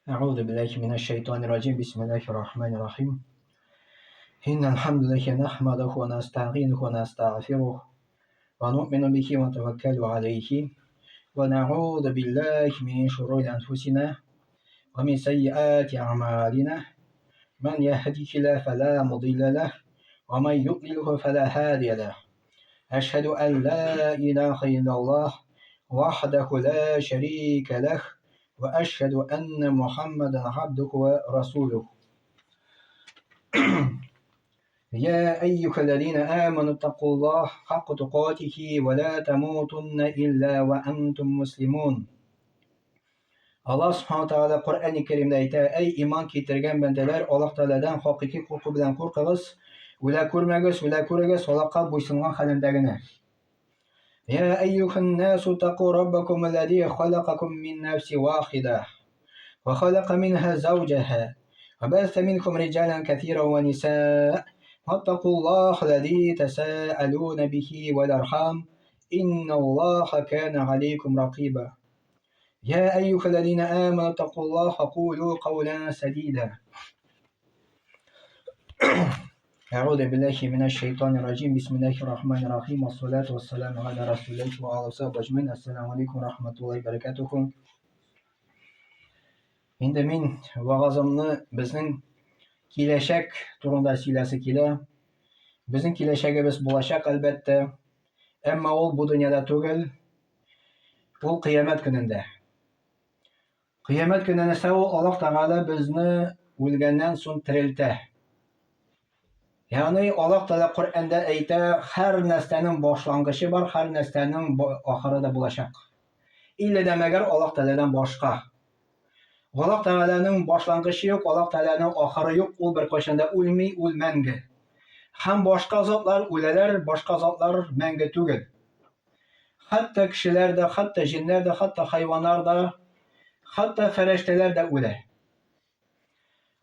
أعوذ بالله من الشيطان الرجيم بسم الله الرحمن الرحيم إن الحمد لله نحمده ونستعينه ونستغفره ونؤمن به ونتوكل عليه ونعوذ بالله من شرور أنفسنا ومن سيئات أعمالنا من يهده الله فلا مضل له ومن يضلله فلا هادي له أشهد أن لا إله إلا الله وحده لا شريك له وأشهد أن محمدا عبده ورسوله يا أيها الذين آمنوا اتقوا الله حق تقاته ولا تموتن إلا وأنتم مسلمون Аллаһ Субхану Тәгалә Коръәни Кәримдә әйтә, Әй иман китергән бәндәләр, Аллаһ Тәгаләдән хакыйки курку белән куркыгыз, үлә күрмәгез, үлә күрегез, Аллаһка буйсынган хәлендә генә. Я әйюһән насу таку раббакум аллази халакакум мин нафси вахида ва халака минха зауҗаха ва бәсә минкум риҗалан кәсиран ва нисаа ваттакуллаһ аллази тасаалуна бихи вал архам инналлаһа кана алейкум ракиба. يا أيها الذين آمنوا اتقوا الله وقولوا قولا سديدا أعوذ بالله من الشيطان الرجيم بسم الله الرحمن الرحيم والصلاة والسلام على رسول الله وعلى صحبه أجمعين السلام عليكم ورحمة الله وبركاته Инде мин вагазымны безнең киләчәк турында сөйләсе килә. Безнең киләчәгебез булачак, әлбәттә. Әмма ул бу дөньяда түгел. Ул кыямәт көнендә. Кыямәт көне нәрсә ул? Аллаһ Тәгалә безне үлгәннән соң терелтә. Ягъни Аллаһ Тәгалә Коръәндә әйтә, һәр нәрсәнең башлангычы бар, һәр нәрсәнең ахыры да булачак. Иллә дә мәгәр Аллаһ Тәгаләдән башка. Аллаһ Тәгаләнең башлангычы юк, Аллаһ Тәгаләнең ахыры юк, ул беркайчан да үлми, ул мәңге. Һәм башка затлар үләләр, башка затлар мәңге түгел. Хәтта кешеләр дә, хәтта җеннәр дә, хәтта хайваннар да, хәтта фәрештәләр дә үлә.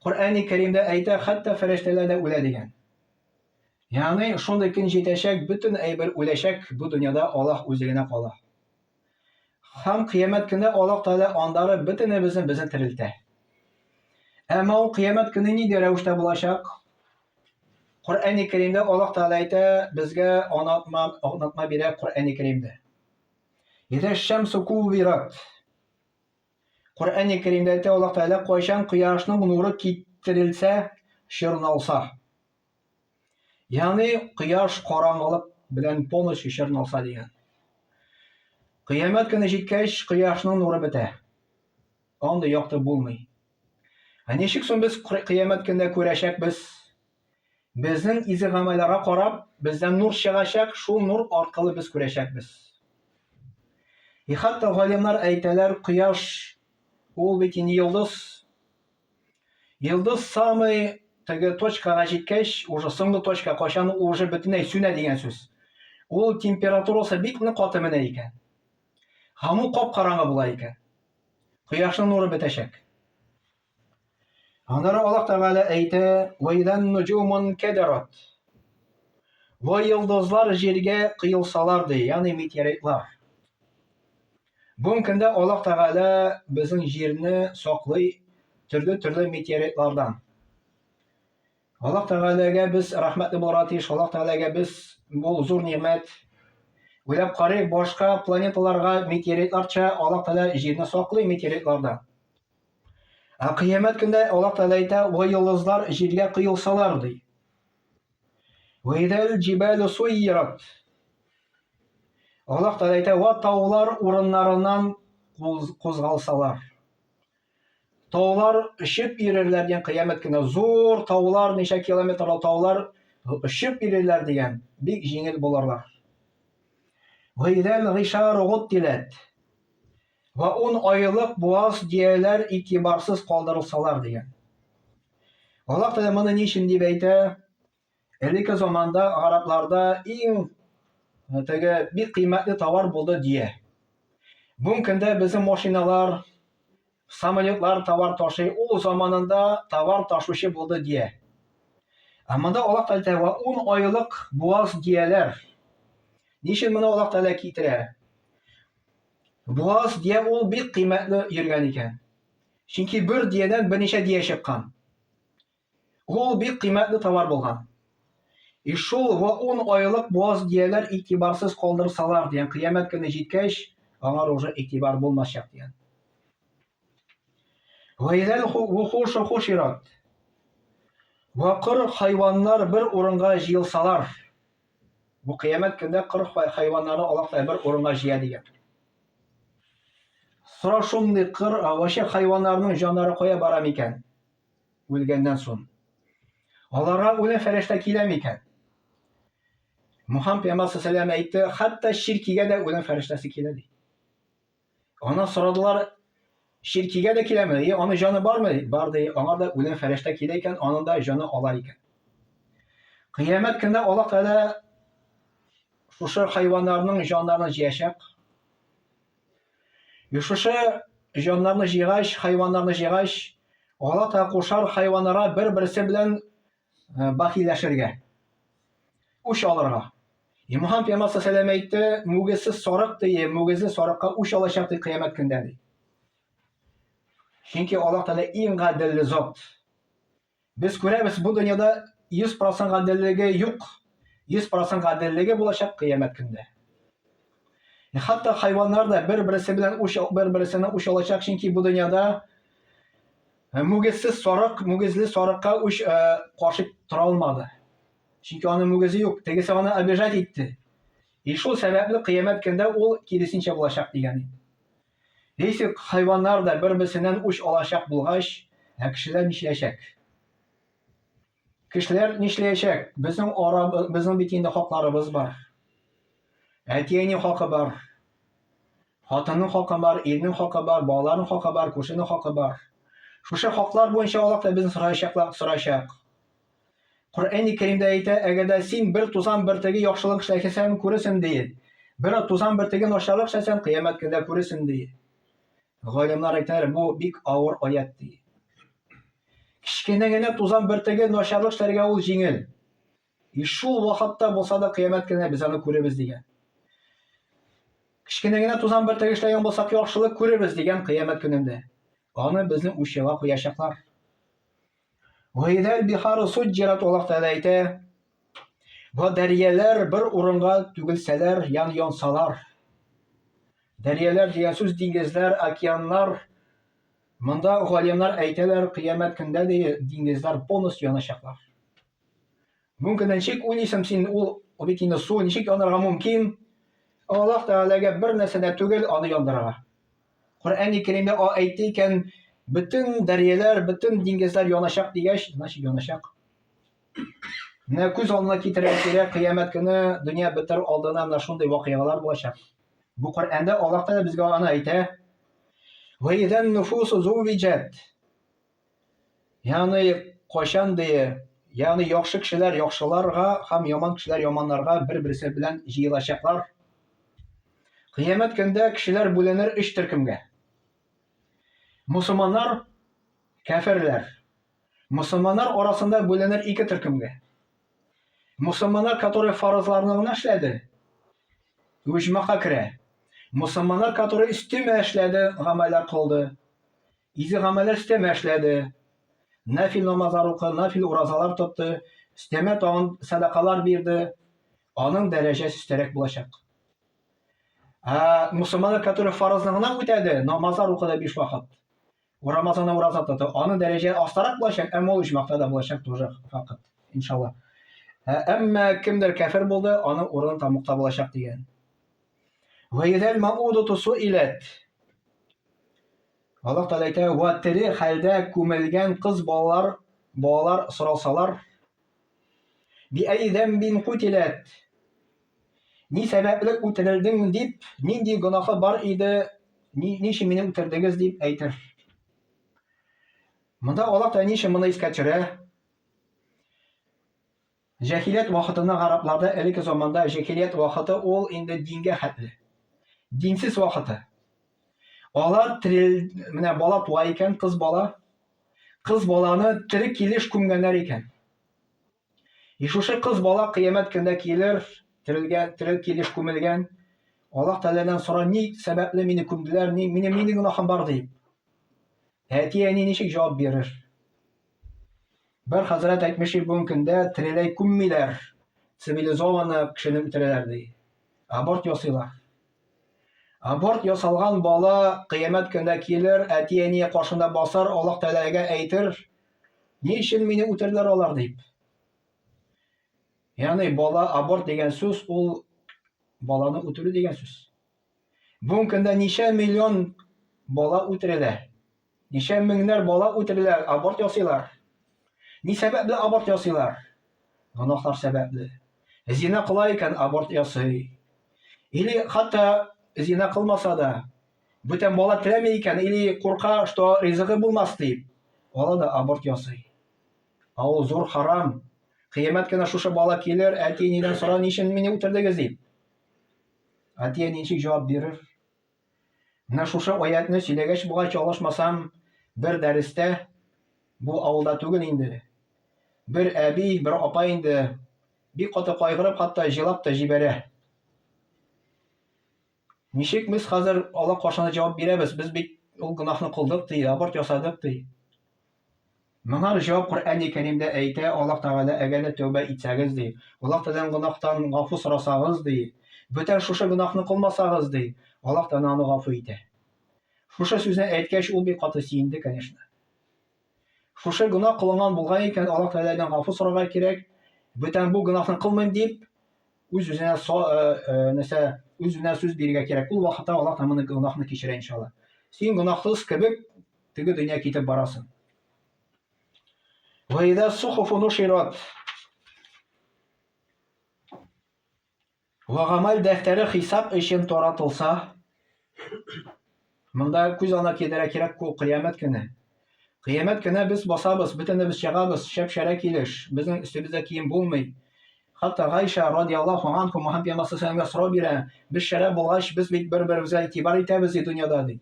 Коръәни Кәримдә әйтә, хәтта фәрештәләр дә үлә дигән. Ягъни шундый көн җитәчәк, бөтен әйбер үләчәк, бу дөньяда Аллаһ үзе генә кала. Һәм кыямәт көндә Аллаһ Тәгалә андары бөтенебезне безне терелтә. Әмма ул кыямәт көне нинди рәвештә булачак? Коръәни Кәримдә Аллаһ Тәгалә әйтә, безгә анатма, аңлатма бирә Коръәни Кәримдә. Идә шәмсу кувират. Коръәни Кәримдә әйтә Аллаһ Тәгалә, кайчан кояшның нуры китерелсә, чорналса. Ягъни кояш караңгылык белән полностью чорналса дигән. Кыямәт көне җиткәч, кояшның нуры бетә. Андый якты булмый. Ә ничек соң без кыямәт көндә күрәчәкбез? Безнең изге гамәлләргә карап, бездән нур чыгачак, шул нур аркылы без күрәчәкбез. И хәтта галимнар әйтәләр, кояш ул бит инде йолдыз. Йолдыз самый теге точкага җиткәч, уже соңгы точка, кайчан ул уже бөтенләй сүнә дигән сүз. Ул температурасы бик нык каты менә икән. Һәм ул кап-караңгы була икән. Кояшның нуры бетәчәк. Аннары Аллаһ Тәгалә әйтә: "Ва идан нуҗумун кадарат". Ва йолдызлар җиргә коелсалар ди, ягъни метеоритлар. Бүгенге көндә Аллаһ Тәгалә безнең җирне саклый төрле-төрле метеоритлардан. Аллаһ Тәгаләгә без рәхмәтле булырга тиеш. Аллаһ Тәгаләгә без бу зур нигъмәт. Уйлап карыйк, башка планеталарга метеоритларча Аллаһ Тәгалә җирне саклый метеоритлардан. Ә кыямәт көндә Аллаһ Тәгалә әйтә, "Вә йолдызлар җиргә коелсалар" ди. Вә идәл җибалу суйрат. Аллаһ Тәгалә әйтә, "Вә таулар урыннарыннан кузгалсалар". Таулар очып йөрерләр дигән кыямәт көне. Зур таулар, ничә километрлы таулар очып йөрерләр дигән. Бик җиңел булырлар. Гыйдәл гыйшару гуттиләт. Вә ун айлык буаз дияләр игътибарсыз калдырылсалар дигән. Аллаһ Тәгалә моны ни өчен дип әйтә? Элекке заманда гарәпларда иң теге бик кыйммәтле товар булды дия. Бүгенге көндә безнең машиналар, самолетлар товар ташый. Ул заманында товар ташучы булды дия. Ә монда Аллаһ Тәгалә вә ун айлык буаз дияләр. Ни өчен моны Аллаһ Тәгалә китерә? Буаз дия ул бик кыйммәтле йөргән икән. Чөнки бер диядән берничә дия чыккан. Ул бик кыйммәтле товар булган. И шул вә ун айлык буаз дияләр игътибарсыз калдырсалар дигән, кыямәт көне җиткәч, аңар уже игътибар булмасчак дигән. Вәйдәл вухушу хушират. Вә кыр хайваннар бер урынга җыелсалар. Бу кыямәт көндә кыр хайваннарны Аллаһ Тәгалә бер урынга җыя дигән. Сора шундый кыр вообще хайваннарның җаннары кая бара микән? Үлгәннән соң. Аларга үлем фәрештә килә микән? Мухаммад пәйгамбәр саллаллаху әйтте, хәтта чиркигә дә үлем фәрештәсе килә ди. Ана сорадылар, чиркигә дә киләме? Е, аның җаны бармы? Бар ди. Аңа да үлем фәрештә килә икән, аның да җаны ала икән. Кыямәт көндә Аллаһ Тәгалә шушы хайваннарның җаннарын җыячак. И шушы җаннарны җыйгач, хайваннарны җыйгач, Аллаһ Тәгалә кушар хайваннарга бер-берсе белән э, бахиләшергә, үч алырга. И Мухаммад пәйгамбәр саллаллаху әйтте, мөгезсез сарык ди, мөгезле сарыкка үч алачак ди кыямәт көндә ди. Чөнки Аллаһ Тәгалә иң гаделле зат. Без күрәбез, бу дөньяда 100% гаделлеге юк. 100% гаделлеге булачак кыямәт көндә. Хәтта хайваннар да бер-берсе белән уч бер-берсенә уч алачак, чөнки бу дөньяда э, мөгезсез сарык, мөгезле сарыкка уч э, каршы тора алмады. Чөнки аның мөгезе юк, тегесе аны обижать итте. И шул сәбәпле кыямәт көндә ул киресенчә булачак дигән. Если хайваннар да бер-берсеннән үч алачак булгач, ә кешеләр нишләячәк? Кешеләр нишләячәк? Безнең ара, безнең бит инде хакларыбыз бар. Әти-әни хакы бар. Хатынның хакы бар, ирнең хакы бар, балаларның хакы бар, күршенең хакы бар. Шушы хаклар буенча Аллаһ та безне сораячаклар, сорачак. Коръәни Кәримдә әйтә, әгәр дә син бер тузан бөртеге яхшылык эшләсәң, күрерсең, ди. Бер тузан бөртеге начарлык эшләсәң, кыямәт көндә күрерсең, ди. Галимнәр әйтәләр, бу бик авыр аять, ди. Кечкенә генә тузан бөртеге начарлык эшләргә ул җиңел. И шул вакытта булса да кыямәт көнендә без аны күрербез дигән. Кечкенә генә тузан бөртеге эшләгән булсак, яхшылык күрербез дигән кыямәт көнендә. Аны безнең учыга куячаклар. Вәйдәл бихару суджират Аллаһ Тәгалә әйтә, Вә дәрьяләр бер урынга түгелсәләр, ян янсалар. Дәрьяләр дигән сүз диңгезләр, океаннар. Монда галимнар әйтәләр, кыямәт көндә ди диңгезләр полностью яначаклар. Мөмкин ничек уйлыйсың син ул бит инде су ничек янырга мөмкин? Аллаһ Тәгаләгә бер нәрсә дә түгел аны яндырырга. Коръәни Кәримдә әйтте икән, бөтен дәрьяләр, бөтен диңгезләр яначак дигәч, значит яначак. Менә күз алдына китерергә кирәк, кыямәт көне дөнья бетер алдына менә шундый вакыйгалар булачак. Бу Коръәндә Аллаһ Тәгалә безгә аны әйтә. Ва идан нуфусу зувиҗат. Ягъни кайчан ди, ягъни яхшы кешеләр яхшыларга һәм яман кешеләр яманнарга бер-берсе белән җыелачаклар. Кыямәт көндә кешеләр бүленер өч төркемгә. Мусульманнар, кәферләр. Мусульманнар арасында бүленер ике төркемгә. Мусульманнар, которые фарызларны гына эшләде, оҗмахка керә. Мусульманнар, которые өстемә эшләде, гамәлләр кылды, Изге гамәлләр өстәмә эшләде. Нәфил намазлар укы, нафил уразалар тотты, өстәмә тагын сәдакалар бирде. Аның дәрәҗәсе өстәрәк булачак. Ә мусульманнар, который фарызны гына үтәде, намазлар укыды биш вакыт. Рамазанда ураза тотты. Аның дәрәҗә астарак булачак, әмма ул оҗмахта да булачак тоже факт, иншалла. Әмма кемдер кәфер булды, аның урыны тамукта булачак дигән. Вәйдәл маудату суиләт. Аллаһ Тәгалә әйтә, вә тере хәлдә күмелгән кыз балалар, балалар соралсалар, би әй зәмбин кутиләт. Ни сәбәпле үтерелдең дип, нинди гөнаһы бар иде, ни, ни өчен мине үтердегез дип әйтер. Монда Аллаһ Тәгалә ни өчен моны искә төшерә? Җәһилият вакытында гарапларда элекке заманда җәһилият вакыты ул инде дингә хәтле. Динсез вакыты. Алар терел, менә бала туа икән, кыз бала. Кыз баланы тере килеш күмгәннәр икән. И шушы кыз бала кыямәт көндә килер, терелгән, тере килеш күмелгән. Аллаһ Тәгаләдән сора, ни сәбәпле мине күмделәр, ни, минем нинди гөнаһым бар дип. Әти-әни ничек җавап бирер? Бер хәзрәт әйтмешли, бүгенге көндә тереләй күммиләр, цивилизованно кешене үтерәләр ди. Аборт ясыйлар. Аборт ясалган бала кыямәт көндә килер, әти-әни каршында басар, Аллаһ Тәгаләгә әйтер, ни өчен мине үтерделәр алар дип. Ягъни бала аборт дигән сүз ул баланы үтерү дигән сүз. Бүгенге көндә ничә миллион бала үтерелә? Ничә меңнәр бала үтерелә, аборт ясыйлар. Ни сәбәпле аборт ясыйлар? Гөнаһлар сәбәпле. Зина кыла икән, аборт ясый. Или хәтта зина кылмаса да, бүтән бала теләми икән, или курка, что ризыгы булмас дип, ала да аборт ясый. Ә ул зур харам. Кыямәт көне шушы бала килер, әти-әнидән сорар, ни өчен мине үтердегез дип. Әти-әни ничек җавап бирер? Менә шушы аятны сөйләгәч бугай чалышмасам, бер дәрестә, бу авылда түгел инде, бер әби, бер апа инде бик каты кайгырып, хәтта җылап та җибәрә. Ничек без хәзер Аллаһ каршында җавап бирәбез? Без бит ул гөнаһны кылдык ди, аборт ясадык ди. Моңа җавап Коръәни Кәримдә әйтә, Аллаһ Тәгалә, әгәр дә тәүбә итсәгез, ди, Аллаһ Тәгаләдән гөнаһтан гафу сорасагыз, ди, бүтән шушы гөнаһны кылмасагыз, ди, Аллаһ Тәгалә аны гафу итә. Шушы сүзне әйткәч, ул бик каты сөенде, конечно. Шушы гөнаһ кылынган булган икән, Аллаһ Тәгаләдән гафу сорарга кирәк. Бүтән бу гөнаһны кылмыйм дип, үз-үзенә нәрсә, үз-үзенә сүз бирергә кирәк. Ул вакытта Аллаһ Тәгалә моны гөнаһны кичерә, иншалла. Син гөнаһсыз кебек теге дөнья китеп барасың. Вә иза сухуфу нушират. Вә гамәл дәфтәре хисап өчен таратылса, монда күз алдына китерә кирәк ку кыямәт көне. Кыямәт көне без басабыз, бөтенебез чыгабыз, шәп-шәрә килеш, безнең өстебездә кием булмый. Хәтта Гайша радиаллаһу анху Мөхәммәд пәйгамбәр саллаллаһу сорау бирә, без шәрә булгач, без бит бер-беребезгә игътибар итәбез ди дөньяда ди.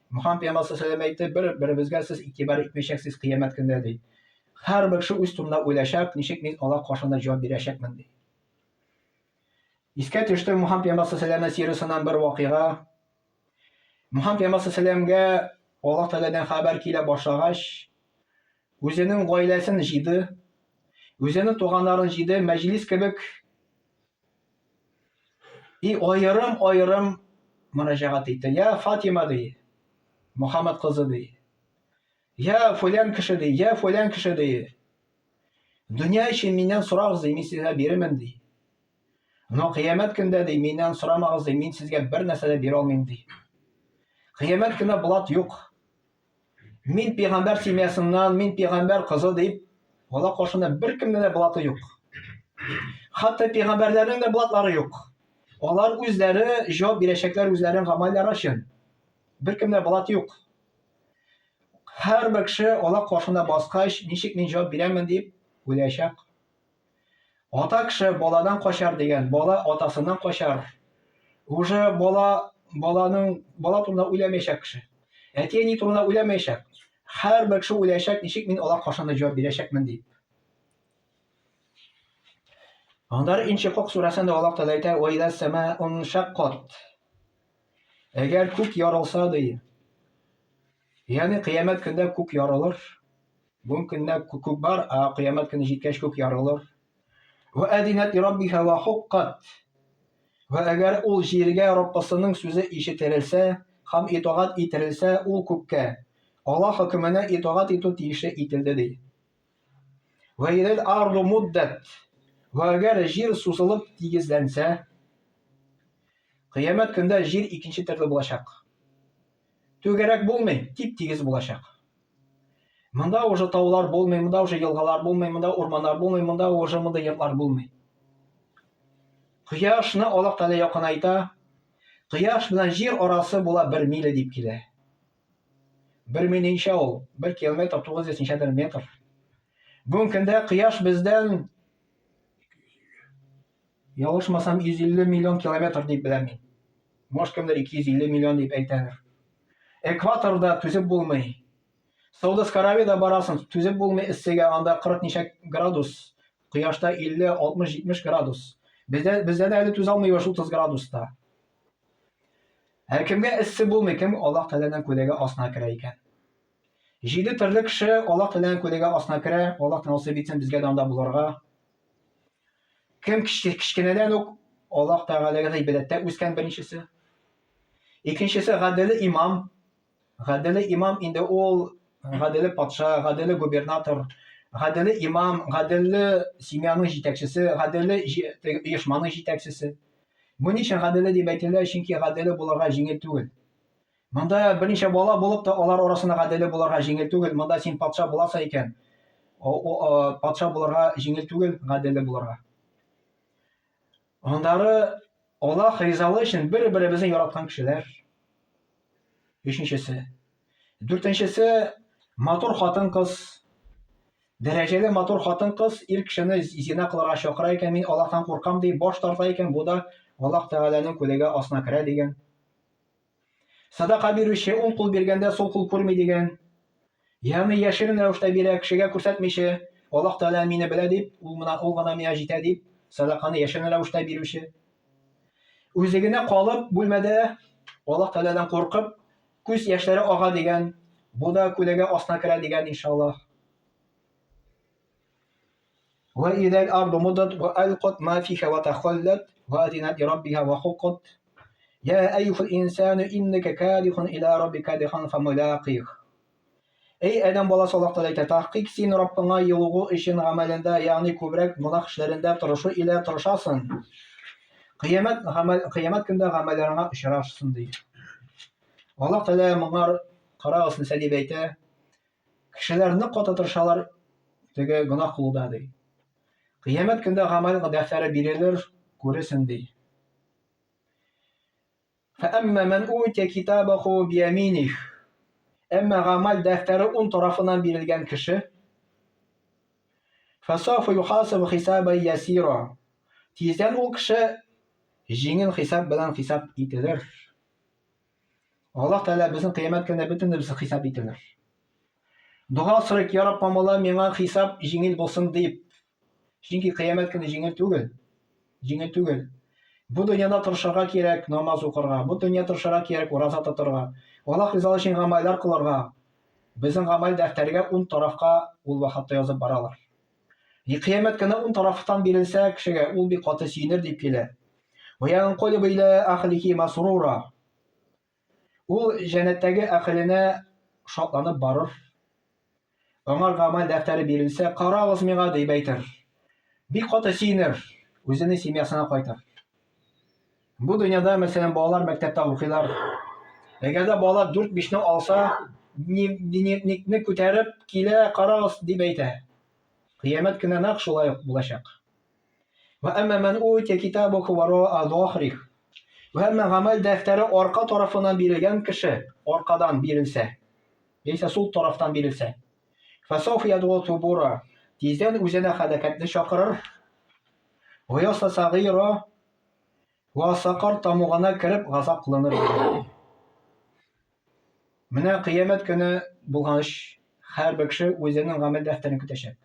Мөхәммәд пәйгамбәр саллаллаһу алейһи әйтте, бер беребезгә сез игътибар итмәячәксез кыямәт көндә ди. Һәрбер кеше үз турында уйлачак, ничек мин Аллаһ каршында җавап бирәчәкмен ди. Искә төште Мөхәммәд пәйгамбәр саллаллаһу алейһи сирасыннан бер вакыйга. Мөхәммәд пәйгамбәр саллаллаһу алейһи Аллаһ Тәгаләдән хәбәр килә башлагач, үзенең гаиләсен җыйды, үзенең туганнарын җыйды, мәҗлис кебек И аерым-аерым мөрәҗәгать итте. Я Фатима ди, Мөхәммәд кызы ди. Я фулян кеше ди, я фулян кеше ди. Дөнья өчен миннән сорагыз ди, мин сезгә бирермен ди. Но кыямәт көндә ди, миннән сорамагыз ди, мин сезгә бер нәрсә дә бирә алмыйм ди. Кыямәт көндә блат юк. Мин пәйгамбәр семьясыннан, мин пәйгамбәр кызы дип, Алла каршында беркемнең дә блаты юк. Хәтта пәйгамбәрләрнең дә блатлары юк. Алар үзләре җавап бирәчәкләр үзләренең гамәлләре өчен. Беркемдә блат юк. Һәрбер кеше Алла каршында баскач, ничек мин җавап бирәмен дип уйлаячак. Ата кеше баладан качар дигән, бала атасыннан качар. Уже бала баланың бала турында уйламаячак кеше. Әти-әни турында уйламаячак. Һәрбер кеше уйлаячак, ничек мин алар каршында җавап бирәчәкмен дип. Аннары Иншикак сүрәсендә Аллаһ Тәгалә әйтә: "Ва иза самаун шаккат". Әгәр күк ярылса ди, ягъни кыямәт көндә күк ярылыр. Бүген көндә күк бар, ә кыямәт көне җиткәч күк ярылыр. Вә әдинәт раббиха вә хуккат. Вә әгәр ул җиргә Раббысының сүзе ишетелсә һәм итагать ителсә, ул күккә Аллаһ хөкеменә итагать итү тиешле ителде ди. Вә идәл арду муддәт. Вә әгәр җир сузылып тигезләнсә, кыямәт көндә җир икенче төрле булачак. Түгәрәк булмый, тип-тигез булачак. Монда уже таулар булмый, монда уже елгалар булмый, монда урманнар булмый, монда уже монда йортлар булмый. Кояшны Аллаһ Тәгалә якынайта. Кояш белән җир арасы була бер миля дип килә. Бер миля ничә ул? Бер километр 900 ничәдер метр. Бүгенге көндә кояш бездән Ялгышмасам, 150 миллион километр дип беләм мин. Может, кемдер 250 миллион дип әйтәдер. Экваторда түзеп булмый. Саудовская Аравиядә барасың, түзеп булмый эссегә, анда 40 ничә градус, кояшта 50, 60, 70 градус. Бездә, бездә дә әле түзә алмыйбыз 30 градуста. Ә кемгә эссе булмый, кем Аллаһ Тәгаләнең күләге астына керә икән. Җиде төрле кеше Аллаһ Тәгаләнең күләгә астына керә, Аллаһ насыйп итсен безгә дә анда булырга. Кем кечкенәдән үк Аллаһ Тәгаләгә гыйбадәттә үскән беренчесе. Икенчесе гаделе имам. Гаделе имам инде ул гаделе патша, гаделе губернатор, гаделе имам, гаделе семьяның җитәкчесе, гаделе оешманың җитәкчесе. Бу ни өчен гаделе дип әйтелә? Чөнки гаделе булырга җиңел түгел. Монда берничә бала булып та алар арасында гаделе булырга җиңел түгел. Монда син патша буласың икән, патша булырга җиңел түгел, гаделе булырга. Аннары Аллаһ ризалыгы өчен бер-беребезне яраткан кешеләр. Өченчесе. Дүртенчесе матур хатын-кыз. Дәрәҗәле матур хатын-кыз ир кешене зина кылырга чакыра икән, мин Аллаһтан куркам ди, баш тарта икән, бу да Аллаһ Тәгаләнең күләгә астына керә дигән. Садака бирүче уң кул биргәндә сул кул күрми дигән. Ягъни яшерен рәвештә бирә, кешегә күрсәтмичә, Аллаһ Тәгалә мине белә дип, ул гына, ул гына миңа җитә дип, садаканы яшерен рәвештә бирүче. Үзе генә калып бүлмәдә Аллаһ Тәгаләдән куркып, күз яшьләре ага дигән, бу да күләгә астына керә дигән, иншаллаһ. Вә идәл арду муддат вә алкат ма фиха вә тахаллат вә адинат ли раббиха вә хуккат. Я әйюхал инсану иннәкә кадихун иля раббика кадихан фамулаких. Эй адәм баласы, Аллаһ Тәгалә әйтә, тәхкыйк син Раббыңа юлыгу өчен гамәлендә, ягъни күбрәк гөнаһ эшләрендә тырышу илә тырышасың. Кыямәт гамәл кыямәт көндә гамәлләреңә очрарсың ди. Аллаһ Тәгалә моңар карагыз нәрсә дип әйтә? Кешеләр нык каты тырышалар теге гөнаһ кылуда, ди. Кыямәт көндә гамәл дәфтәре бирелер, күрерсең, ди. Фәәммә мән утия китабаху бияминих. Әмма гамәл дәфтәре уң тарафыннан бирелгән кеше, фәсауфа юхасабу хисабан ясира. Тиздән ул кеше җиңел хисап белән хисап ителер. Аллаһ Тәгалә безнең кыямәт көнендә бөтенебезне хисап ителер. Дога сорыйк, Я Раббым, Алла, миңа хисап җиңел булсын дип. Чөнки кыямәт көне җиңел түгел. Җиңел түгел. Бу дөньяда тырышырга кирәк, намаз укырга. Бу дөнья тырышырга кирәк, ураза тотырга. Аллаһ ризалыгы өчен гамәлләр кылырга. Безнең гамәл дәфтәргә ун тарафка ул вакытта язып баралар. И кыямәт көне ун тарафтан бирелсә кешегә, ул бик каты сөенер дип килә. Ва янкалибу иля ахлихи масрура. Ул җәннәттәге әхеленә шатланып барыр. Аңар гамәл дәфтәре бирелсә, карагыз миңа дип әйтер. Бик каты сөенер, үзенең семьясына кайтыр. Бу дөньяда, мәсәлән, балалар мәктәптә укыйлар. Әгәр дә бала 4-5-не алса, дневникны күтәреп килә, карагыз дип әйтә. Кыямәт көне нәкъ шулай ук булачак. Ва әмма ман утия китабуху вара'a захрих. Ва әмма гамәл дәфтәре арка тарафыннан бирелгән кеше, аркадан бирелсә, яисә сул тарафтан бирелсә, фасауфа ядгу субура, тиздән үзенә һәлакәтне чакырыр. Ва ясла сагыйра, ва сакар тамугына кереп газап кылыныр. Менә кыямәт көне булгач, һәрбер кеше үзенең гамәл дәфтәрен көтәчәк.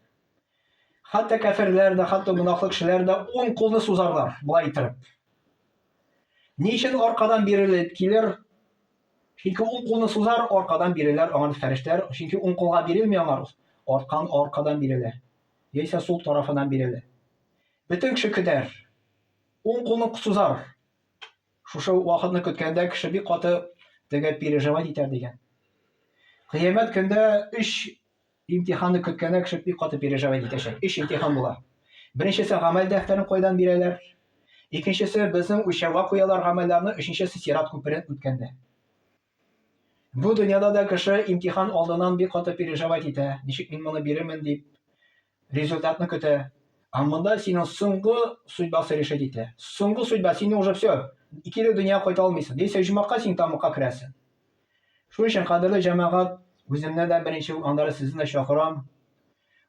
Хәтта кәферләр дә, хәтта гөнаһлы кешеләр дә уң кулны сузарлар, болай иттереп. Ни өчен аркадан бирелеп килер? Чөнки уң кулны сузар, аркадан бирелер аңар фәрештәләр, чөнки уң кулга бирелми аңар, аркан аркадан бирелә. Яисә сул тарафыннан бирелә. Бөтен кеше көтәр. Уң кулны сузар. Шушы вакытны көткәндә кеше бик каты теге переживать итәр дигән. Кыямәт көндә өч имтиханны көткәндә кеше бик каты переживать итәчәк. Өч имтихан була. Беренчесе гамәл дәфтәрен кайдан бирәләр? Икенчесе безнең үлчәүгә куялар гамәлләрне, өченчесе сират күперен үткәндә. Бу дөньяда да кеше имтихан алдыннан бик каты переживать итә, ничек мин моны бирермен дип, результатны көтә. Ә монда синең соңгы судьбасы решать итә. Соңгы судьба, син уже все, кире дөньяга кайта алмыйсың. Яисә оҗмахка син тамыкка керәсең. Шуның өчен, кадерле җәмәгать, үземне дә беренче, аннары сезне дә чакырам.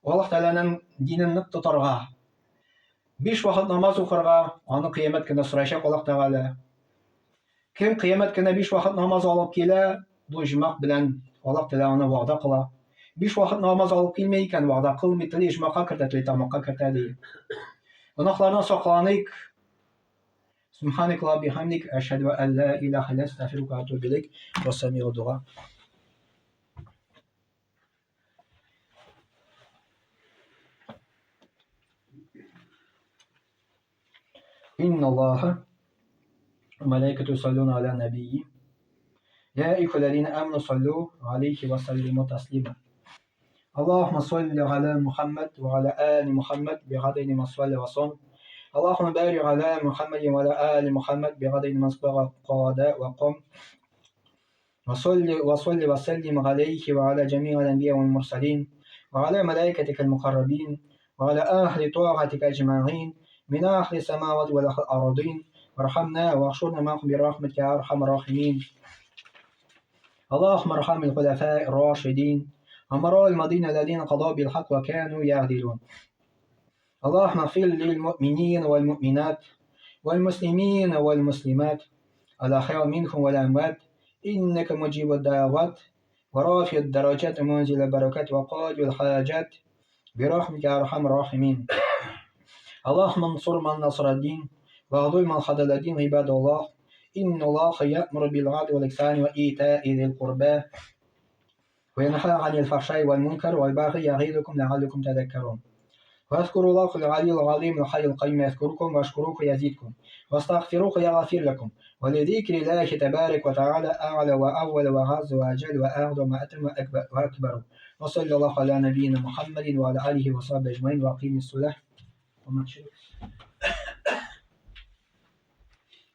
Аллаһ Тәгаләнең динен нык тотарга. Биш вакыт намаз укырга, аны кыямәт көндә сораячак Аллаһ Тәгалә. Кем кыямәт көнендә биш вакыт намаз алып килә, бу иҗмак белән Аллаһ Тәгалә аны вәгъдә кыла. Биш вакыт намаз алып килми икән, вәгъдә кылмый, тели иҗмакка кертә, тели тамакка кертә ди. Гөнаһлардан сакланыйк. Субханак ла бихамдик, әшһәду ан ла илаһа илля астагфирука ва атубу илейк. Ва самигу дуа. Инналлаһа وملائكته يصلون على النبي يا أيها الذين آمنوا صلوا عليه وسلموا تسليما اللهم صل على محمد وعلى آل محمد بعدد ما صلى وصم اللهم بارك على محمد وعلى آل محمد بعدد ما قاد وقم وصل وصل وسلم عليه وعلى جميع الأنبياء والمرسلين وعلى ملائكتك المقربين وعلى أهل طاعتك أجمعين من أهل السماوات والأرضين وارحمنا واحشرنا معهم برحمتك يا أرحم الراحمين. اللهم ارحم الخلفاء الراشدين أمراء المدينة الذين قضوا بالحق وكانوا يعدلون. اللهم اغفر للمؤمنين والمؤمنات والمسلمين والمسلمات الأحياء منهم والأموات إنك مجيب الدعوات ورافع الدرجات ومنزل البركات وقاضي الحاجات برحمتك يا أرحم الراحمين. اللهم انصر من نصر الدين واخذل من خذل الدين. عباد الله، إن الله يأمر بالعدل والإحسان وإيتاء ذي القربى وينهى عن الفحشاء والمنكر والبغي يعظكم لعلكم تذكرون. واذكروا الله العلي العظيم الحي القيوم يذكركم، واشكروه يزيدكم، واستغفروه يغفر لكم. ولذكر الله تبارك وتعالى أعلى وأول وأعز وأجل وأعظم وأتم وأكبر. وصلى الله على نبينا محمد وعلى آله وصحبه أجمعين. وأقيم الصلاة.